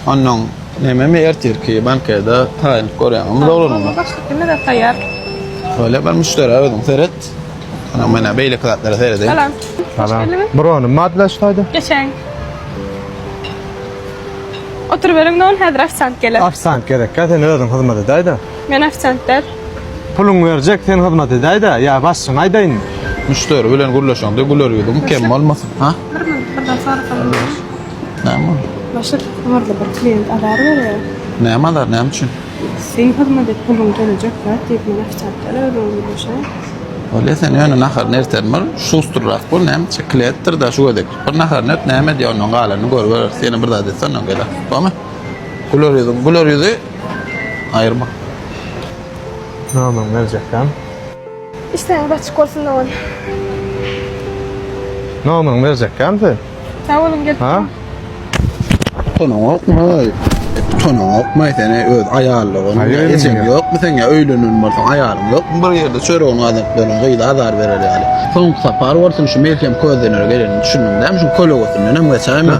Onnoň nememi ertirki bankede taýynlyk görýäňmi dogrudanam? Başlyk hemme zat taýýar. Bolýa bir müşderä özüň seret. Onam menä beýleki zatlara seredeýin. Salam. Hoş Salam. geldiňiz. Bronym madla şu taýda. Geçäň. Oturyberiň dogan häzir ofisiant geler. Ofisiant gerekkä sen özüň hyzmat edäýdä. Men ofisiant däl. Puluňy berjek sen hyzmat edäýdä ýa başlygyňa aýdaýynmy? Müşderi bilen gürleşeňde güler ýüzüň kem bolmasyn. Ha? Bir minut bir zat sorasam bolýarmy? Näme boldy? Başlyk ugurly bir klient azar berýär. Näme azar näme üçin? Sen hyzmat et puluňy tölejek zat diýip men ofisiant däl özüň gürleşäý. Bolýa sen ýöne naharyny erten bir şustrrak bol näme klientdir-da şu gezek. Bir naharyny ert näme edýär ondan galanyny görübereris ýene bir zat etse ondan geler. Bolmy? Güler ýüzüň güler ýüzi aýyrma. Nomeriňi berjekkäm? Işdäňiz açyk bolsun dogan. Nomeriňi berjekkäm sen? Sag boluň gelip Ha? Utanaňokmy? Utanaňokmy sen öz aýallygyň, ejeň ýokmy seň ýa öýlenen bolsaň aýalyň ýokmy bir ýerde çöregini gazanyp ýören gyza azar berer ýaly. Soňky sapar bolsun şu melhem közlenere gelenini düşündiň dämi şu kölegesinden hem geçäýme.